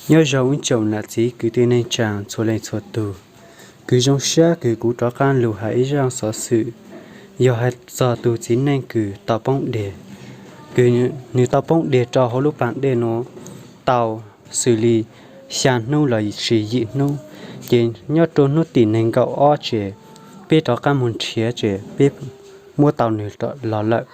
Nyob zoo ib tsoom nam txiv kwv tij neej tsaa txhua leej txhua tug. Kws zoo sab kws kuv rov qaab lug has ib zaaj xov xwm, yog has txog tug txiv neej kws tau poob deg. Kws nwg tau poob deg rau hauv lub paag dej nuav tau xws li xyaa nub los sis yim nub, ces nyob rua nub tim neeg nkaum ob ces peb rov qaab moog nrhiav ces peb muab tau nwg los lawm.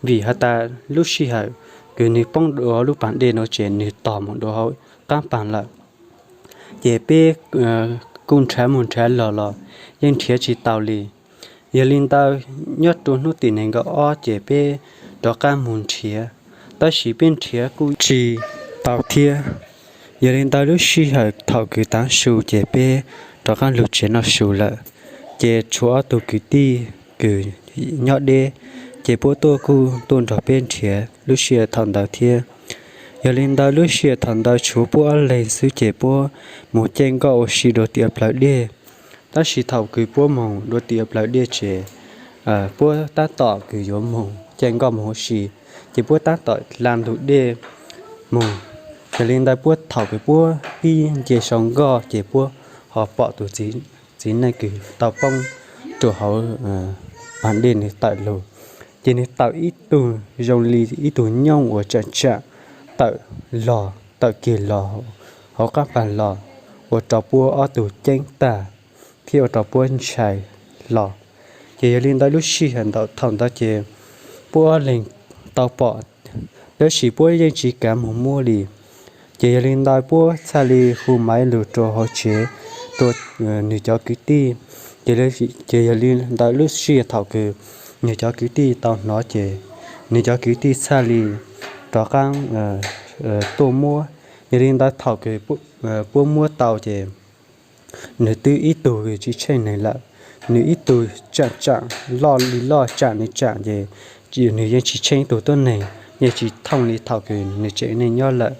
Vim has tas lub sij hawm kws nwg poob dua hauv lub paag dej nuav ces nwg tog moog dua hauv qaab paag lawm. Ces peb kuj nrhav moog nrhav los los yeej nrhiav tsi tau li. Yog li ntawd, nyob rua nub tim neeg nkaum ob ces peb rov qaab moog nrhiav, tab sis peb nrhiav kuj tsi tau thiab. Yog li ntawd lub sij hawm thaum kws taav su ces peb rov qaab lug tsev noj su lawm, ces tshuav ob tug kwv tij kws nyob deb, ces puab tuaj kuj tuaj nrog peb nrhiav lub sij hawm thaum ntawd thiab. Yog li ntawd lub sij hawm thaum ntawd tshuav puab ob leeg xwb ces puab moog caij nkoj ua si dua tim plawv dej. Tab sis thaum kws puab moog dua tim plawv dej ces puab taab tom kws yuav moog caij nkoj moog ua si, ces puab taab tom hla ntug dej moog. Yog li ntawd puab thaum kws puab pib nce sau nkoj ces puab ho pom tug txiv neej kws tau poob rua hauv paag dej nwg tawm lug. Ces nwg tawm ib tug zoo li ib tug nyooj uas tsaam tsaam tawm los tawm kig los hauv qaab paag los, ua rua puab ob tug ceeb tag thiab ua rua puab ntshai hlo. Ces yog li ntawd lub sij hawm ntawd thaum ntawd ces puab ob leeg tau pom, tab sis puab yeej tsi kav moog muab li. Ces yog li ntawd puab txhaj li hu maiv lug rua hauv tsev rua nwg cov kwv tij. Ces yog li ntawd lub sij hawm thaum kws nwg cov kwv tij tau hnov ces nwg cov kwv tij txhaj li rov qaab tuaj muab. Yog li ntawd thaum kws puab muab tau ces nwg twb ib tug tsi tsheej neeg lawm. Nwg ib tug tsaam tsaam loj li loj tsaam li tsaam ces nwg yeej tsi tsheej ib tug tuab neeg, yeej tsi thooj li thaum kws nwg tseem neej nyob lawm.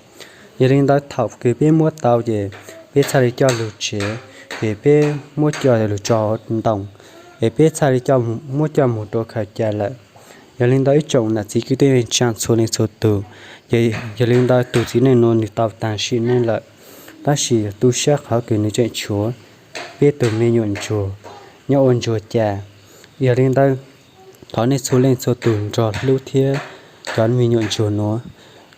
Yog li ntawd thaum kws peb muab tau ces peb txhaj li coj lug tsev, ces peb muab coj lug tso ntoo, es peb txhaj li muab coj moog rua khaws ca lawm. Yog li ntawd ib tsoom nam txiv kwv tij neej tsaa txhua leej txhua tug, yog li ntawd tug txiv neej nuav nwg tau taag sim neej lawm, tab sis tu sab qhov kws nwg tseem tshuav peb tug me nyuam ntsuag nyob ua ntsuag ca. Yog li ntawd thov nej txhua leej txhua tug nrog hlub thiab cov me nyuam ntsuag nuav,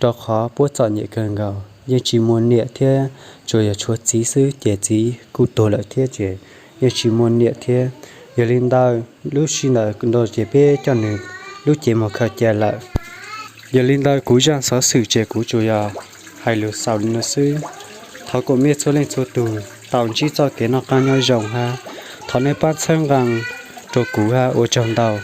rua qhov puab txom nyem kawg nkaus, yeej tsi muaj niam thiab, tsuas yog tshuav txiv xwb ces txiv kuj tuag lawm thiab ces yeej tsi muaj niam thiab. Yog li ntawd lub sij hawm ntawd ces peb coj nwg lub cev moog khaws ca lawm. Yog li ntawd kuv zaaj xov xwm ces kuv tsuas yog hais lug xaus li no xwb. Thov kuas mej txhua leej txhua tug tau ntsib txoj kev noj qaab nyob zoo hab thov nej pab txhawb nqaa rua kuv hab ua tsaug ntau.